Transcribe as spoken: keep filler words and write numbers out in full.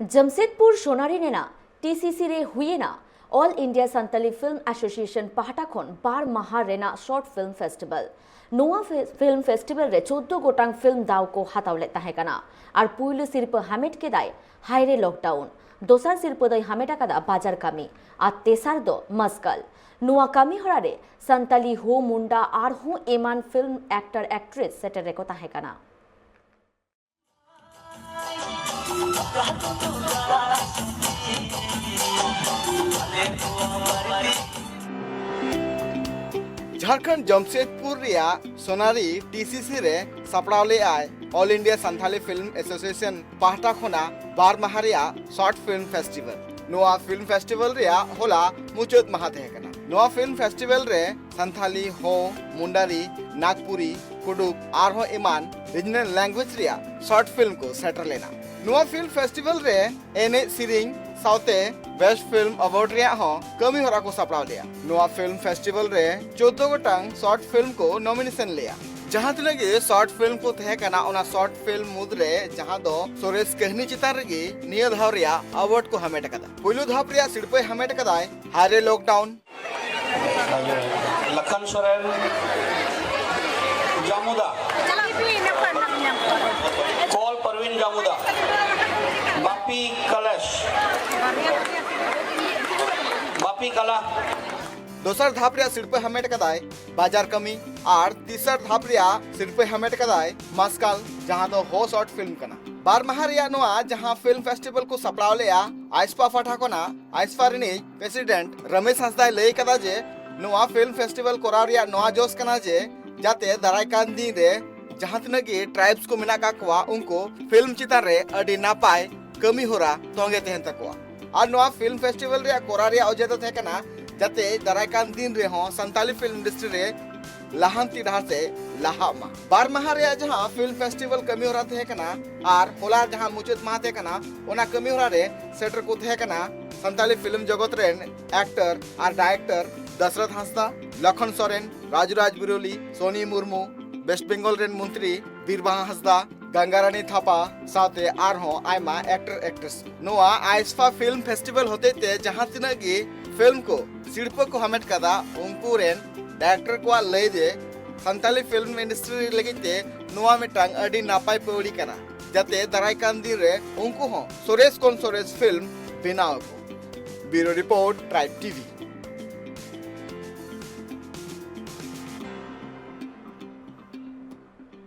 ᱡᱟᱢᱥᱮᱫᱽᱯᱩᱨ ᱥᱳᱱᱟᱨᱤ ᱨᱮᱱᱟᱜ T C ᱥᱤ ᱨᱮ ᱦᱩᱭᱮᱱᱟ All India Santali Film Association ᱯᱟᱦᱴᱟ ᱠᱷᱚᱱ ᱵᱟᱨ ᱢᱟᱦᱟ ᱨᱮᱱᱟᱜ ᱥᱚᱨᱴ ᱯᱷᱤᱞᱢ ᱯᱷᱮᱥᱴᱤᱵᱷᱟᱞ᱾ ᱱᱚᱣᱟ ᱯᱷᱤ-, ᱯᱷᱤᱞᱢ ᱯᱷᱮᱥᱴᱤᱵᱷᱟᱞ ᱨᱮ ᱪᱳᱫᱽᱫᱳ ᱜᱚᱴᱟᱝ ᱯᱷᱤᱞᱢ ᱫᱟᱣ ᱠᱚ ᱦᱟᱛᱟᱣ ᱞᱮᱫ ᱛᱟᱦᱮᱸ ᱠᱟᱱᱟ ᱟᱨ ᱯᱩᱭᱞᱩ ᱥᱤᱨᱯᱟᱹ ᱦᱟᱢᱮᱴ ᱠᱮᱫᱟᱭ ᱦᱟᱭᱨᱮ ᱞᱚᱠᱰᱟᱣᱩᱱ, ᱫᱚᱥᱟᱨ ᱥᱤᱨᱯᱟᱹ ᱫᱚᱭ ᱦᱟᱢᱮᱴ ᱟᱠᱟᱫᱟ ᱵᱟᱡᱟᱨ ᱠᱟᱹᱢᱤ ᱟᱨ ᱛᱮᱥᱟᱨ ᱫᱚ ᱢᱟᱥᱠᱟᱞ᱾ ᱱᱚᱣᱟ ᱠᱟᱹᱢᱤ ᱦᱚᱨᱟ ᱨᱮ ᱥᱟᱱᱛᱟᱞᱤ ᱦᱳ ᱢᱩᱱᱰᱟ ᱟᱨᱦᱚᱸ ᱮᱢᱟᱱ ᱯᱷᱤᱞᱢ ᱮᱠᱴᱚᱨ ᱮᱠᱴᱨᱮᱥ ᱥᱮᱴᱮᱨ ᱨᱮᱠᱚ ᱛᱟᱦᱮᱸ ᱠᱟᱱᱟ᱾ ᱡᱷᱟᱲᱠᱷᱚᱸᱰ ᱡᱟᱢᱥᱮᱫᱽᱯᱩᱨ ᱨᱮᱭᱟᱜ ᱥᱳᱱᱟᱨᱤ ᱴᱤ ᱥᱤ ᱥᱤ ᱨᱮ ᱥᱟᱯᱲᱟᱣ ᱞᱮᱫᱟᱭ All India Santali Film Association ᱯᱟᱦᱴᱟ ᱠᱷᱚᱱᱟᱜ ᱵᱟᱨ ᱢᱟᱦᱟ ᱨᱮᱭᱟᱜ ᱥᱚᱨᱴ ᱯᱷᱤᱞᱢ ᱯᱷᱮᱥᱴᱤᱵᱷᱟᱞ᱾ ᱱᱚᱣᱟ ᱯᱷᱤᱞᱢ ᱯᱷᱮᱥᱴᱤᱵᱷᱟᱞ ᱨᱮᱭᱟᱜ ᱦᱚᱞᱟ ᱢᱩᱪᱟᱹᱫ ᱢᱟᱦᱟ ᱛᱟᱦᱮᱸ ᱠᱟᱱᱟ᱾ ᱱᱚᱣᱟ ᱯᱷᱤᱞᱢ ᱯᱷᱮᱥᱴᱤᱵᱷᱟᱞ ᱨᱮ ᱥᱟᱱᱛᱷᱟᱞᱤ, ᱦᱳ, ᱢᱩᱱᱰᱟᱨᱤ, ᱱᱟᱜᱽᱯᱩᱨᱤ, ᱠᱩᱰᱩᱠ ᱟᱨᱦᱚᱸ ᱮᱢᱟᱱ ᱨᱤᱡᱱᱟᱞ ᱞᱮᱝᱜᱩᱭᱮᱡᱽ ᱨᱮᱭᱟᱜ ᱥᱚᱨᱴ ᱯᱷᱤᱞᱢ ᱠᱚ ᱥᱮᱴᱮᱨ ᱞᱮᱱᱟ᱾ ᱱᱚᱣᱟ ᱯᱷᱤᱞᱢ ᱯᱷᱮᱥᱴᱤᱵᱷᱟᱞ ᱨᱮ ᱮᱱᱮᱡ ᱥᱮᱨᱮᱧ ᱥᱟᱶᱛᱮ ᱵᱮᱥᱴ ᱯᱷᱤᱞᱢ ᱟᱣᱟᱨᱰ ᱨᱮᱭᱟᱜ ᱦᱚᱸ ᱠᱟᱹᱢᱤ ᱦᱚᱨᱟ ᱠᱚ ᱥᱟᱯᱲᱟᱣ ᱞᱮᱫᱟ᱾ ᱱᱚᱣᱟ ᱯᱷᱤᱞᱢ ᱯᱷᱮᱥᱴᱤᱵᱷᱟᱞ ᱨᱮ ᱪᱳᱫᱽᱫᱳ ᱜᱚᱴᱟᱝ ᱥᱚᱨᱴ ᱯᱷᱤᱞᱢ ᱠᱚ ᱱᱚᱢᱤᱱᱮᱥᱚᱱ ᱞᱮᱫᱟ᱾ ᱡᱟᱦᱟᱸ ᱛᱤᱱᱟᱹᱜ ᱜᱮ ᱥᱚᱨᱴ ᱯᱷᱤᱞᱢ ᱠᱚ ᱛᱟᱦᱮᱸ ᱠᱟᱱᱟ, ᱚᱱᱟ ᱥᱚᱨᱴ ᱯᱷᱤᱞᱢ ᱢᱩᱫᱽᱨᱮ ᱡᱟᱦᱟᱸ ᱫᱚ ᱥᱚᱨᱮᱥ ᱠᱟᱹᱦᱱᱤ ᱪᱮᱛᱟᱱ ᱨᱮᱜᱮ ᱱᱤᱭᱟᱹ ᱫᱷᱟᱣ ᱨᱮᱭᱟᱜ ᱟᱣᱟᱨᱰ ᱠᱚ ᱦᱟᱢᱮᱴ ᱟᱠᱟᱫᱟ᱾ ᱯᱩᱭᱞᱩ ᱫᱷᱟᱯ ᱨᱮᱭᱟᱜ ᱥᱤᱨᱯᱟᱹᱭ ᱦᱟᱢᱮᱴ ᱟᱠᱟᱫᱟᱭ ᱦᱟᱭᱨᱮ ᱞᱚᱠᱰᱟᱣᱩᱱ᱾ ᱞᱟᱠᱷᱟᱱ ᱥᱚᱨᱮᱱ, ᱡᱟᱢᱩᱫᱟ᱾ ᱠᱚᱞ ᱯᱟᱨᱣᱤᱱ ᱡᱟᱢᱩᱫᱟ᱾ ᱵᱟᱯᱤ ᱠᱟᱞᱮᱥ᱾ ᱵᱟᱯᱤ ᱠᱟᱞᱟ᱾ ᱫᱚᱥᱟᱨ ᱫᱷᱟᱯ ᱨᱮᱭᱟᱜ ᱥᱤᱨᱯᱟᱹ ᱦᱟᱢᱮᱴ ᱟᱠᱟᱫᱟᱭ ᱵᱟᱡᱟᱨ ᱠᱟᱹᱢᱤ ᱟᱨ ᱛᱮᱥᱟᱨ ᱫᱷᱟᱯ ᱨᱮᱭᱟᱜ ᱥᱤᱨᱯᱟᱹᱭ ᱦᱟᱢᱮᱴ ᱟᱠᱟᱫᱟᱭ ᱢᱟᱥᱠᱟᱞ, ᱡᱟᱦᱟᱸ ᱫᱚ ᱦᱳ ᱥᱚᱨᱴ ᱯᱷᱤᱞᱢ ᱠᱟᱱᱟ᱾ ᱵᱟᱨ ᱢᱟᱦᱟ ᱨᱮᱭᱟᱜ ᱱᱚᱣᱟ ᱡᱟᱦᱟᱸ ᱯᱷᱤᱞᱢ ᱯᱷᱮᱥᱴᱤᱵᱷᱟᱞ ᱠᱚ ᱥᱟᱯᱲᱟᱣ ᱞᱮᱫᱼᱟ ᱟᱭᱥᱯᱟ ᱯᱟᱦᱴᱟ ᱠᱷᱚᱱᱟᱜ, ᱟᱭᱥᱯᱟ ᱨᱤᱱᱤᱡ ᱯᱨᱮᱥᱤᱰᱮᱱᱴ ᱨᱚᱢᱮᱥ ᱦᱟᱸᱥᱫᱟᱭ ᱞᱟᱹᱭ ᱠᱟᱫᱟ ᱡᱮ ᱱᱚᱣᱟ ᱯᱷᱤᱞᱢ ᱯᱷᱮᱥᱴᱤᱵᱷᱟᱞ ᱠᱚᱨᱟᱣ ᱨᱮᱭᱟᱜ ᱱᱚᱣᱟ ᱡᱚᱥ ᱠᱟᱱᱟ ᱡᱮ ᱡᱟᱛᱮ ᱫᱟᱨᱟᱭ ᱠᱟᱱ ᱫᱤᱱ ᱨᱮ ᱡᱟᱦᱟᱸ ᱛᱤᱱᱟᱹᱜ ᱜᱮ ᱴᱨᱟᱭᱤᱵᱥ ᱠᱚ ᱢᱮᱱᱟᱜ ᱠᱟᱜ ᱠᱚᱣᱟ, ᱩᱱᱠᱩ ᱯᱷᱤᱞᱢ ᱪᱮᱛᱟᱱ ᱨᱮ ᱟᱹᱰᱤ ᱱᱟᱯᱟᱭ ᱠᱟᱹᱢᱤ ᱦᱚᱨᱟ ᱛᱚᱸᱜᱮ ᱛᱟᱦᱮᱱ ᱛᱟᱠᱚᱣᱟ᱾ ᱟᱨ ᱱᱚᱣᱟ ᱯᱷᱤᱞᱢ ᱯᱷᱮᱥᱴᱤᱵᱷᱟᱞ ᱨᱮᱭᱟᱜ ᱠᱚᱨᱟᱣ ᱨᱮᱭᱟᱜ ᱚᱡᱮ ᱫᱚ ᱛᱟᱦᱮᱸ ᱠᱟᱱᱟ ᱡᱟᱛᱮ ᱫᱟᱨᱟᱭ ᱠᱟᱱ ᱫᱤᱱ ᱨᱮᱦᱚᱸ ᱥᱟᱱᱛᱟᱞᱤ ᱯᱷᱤᱞᱢ ᱤᱱᱰᱟᱥᱴᱨᱤ ᱨᱮ ᱞᱟᱦᱟᱱᱛᱤ ᱰᱟᱦᱟᱨ ᱛᱮ ᱞᱟᱦᱟᱜ ᱢᱟ᱾ ᱵᱟᱨ ᱢᱟᱦᱟ ᱨᱮᱭᱟᱜ ᱡᱟᱦᱟᱸ ᱯᱷᱤᱞᱢ ᱯᱷᱮᱥᱴᱤᱵᱷᱟᱞ ᱠᱟᱹᱢᱤ ᱦᱚᱨᱟ ᱛᱟᱦᱮᱸ ᱠᱟᱱᱟ ᱟᱨ ᱦᱚᱞᱟ ᱡᱟᱦᱟᱸ ᱢᱩᱪᱟᱹᱫ ᱢᱟᱦᱟ ᱛᱟᱦᱮᱸ ᱠᱟᱱᱟ, ᱚᱱᱟ ᱠᱟᱹᱢᱤ ᱦᱚᱨᱟ ᱨᱮ ᱥᱮᱴᱮᱨ ᱠᱚ ᱛᱟᱦᱮᱸ ᱠᱟᱱᱟ ᱥᱟᱱᱛᱟᱞᱤ ᱯᱷᱤᱞᱢ ᱡᱚᱜᱚᱛ ᱨᱮᱱ ᱮᱠᱴᱚᱨ ᱟᱨ ᱰᱟᱭᱨᱮᱠᱴᱚᱨ ᱫᱟᱥᱨᱚᱛᱷ ᱦᱟᱸᱥᱫᱟ, ᱞᱚᱠᱷᱚᱱ ᱥᱚᱨᱮᱱ, ᱨᱟᱡᱩ ᱨᱟᱡᱽ ᱵᱤᱨᱚᱞᱤ, ᱥᱚᱱᱤ ᱢᱩᱨᱢᱩ, ᱣᱮᱥᱴ ᱵᱮᱝᱜᱚᱞ ᱨᱮᱱ ᱢᱚᱱᱛᱨᱤ ᱵᱤᱨᱵᱟᱦᱟ ᱦᱟᱸᱥᱫᱟ, ᱜᱟᱝᱜᱟᱨᱟᱱᱤ ᱛᱷᱟᱯᱟ ᱥᱟᱶᱛᱮ ᱟᱨᱦᱚᱸ ᱟᱭᱢᱟ ᱮᱠᱴᱚᱨ ᱮᱠᱴᱨᱮᱥ᱾ ᱱᱚᱣᱟ ᱟᱭᱥᱯᱷᱟ ᱯᱷᱤᱞᱢ ᱯᱷᱮᱥᱴᱤᱵᱷᱟᱞ ᱦᱚᱛᱮᱡ ᱛᱮ ᱡᱟᱦᱟᱸ ᱛᱤᱱᱟᱹᱜ ᱜᱮ ᱯᱷᱤᱞᱢ ᱠᱚ ᱥᱤᱨᱯᱟᱹ ᱠᱚ ᱦᱟᱢᱮᱴ ᱠᱟᱫᱟ, ᱩᱱᱠᱩ ᱨᱮᱱ ᱰᱟᱭᱨᱮᱠᱴᱚᱨ ᱠᱚᱣᱟᱜ ᱞᱟᱹᱭ ᱡᱮ ᱥᱟᱱᱛᱟᱞᱤ ᱯᱷᱤᱞᱢ ᱤᱱᱰᱟᱥᱴᱨᱤ ᱞᱟᱹᱜᱤᱫ ᱛᱮ ᱱᱚᱣᱟ ᱢᱤᱫᱴᱟᱝ ᱟᱹᱰᱤ ᱱᱟᱯᱟᱭ ᱯᱟᱹᱣᱲᱤ ᱠᱟᱱᱟ, ᱡᱟᱛᱮ ᱫᱟᱨᱟᱭ ᱠᱟᱱ ᱫᱤᱱ ᱨᱮ ᱩᱱᱠᱩ ᱦᱚᱸ ᱥᱚᱨᱮᱥ ᱠᱷᱚᱱ ᱥᱚᱨᱮᱥ ᱯᱷᱤᱞᱢ ᱵᱮᱱᱟᱣ ᱟᱠᱚ᱾ ᱵᱤᱭᱩᱨᱳ ᱨᱤᱯᱳᱨᱴ, ᱴᱨᱟᱭᱤᱵᱽ ᱴᱤᱵᱷᱤ᱾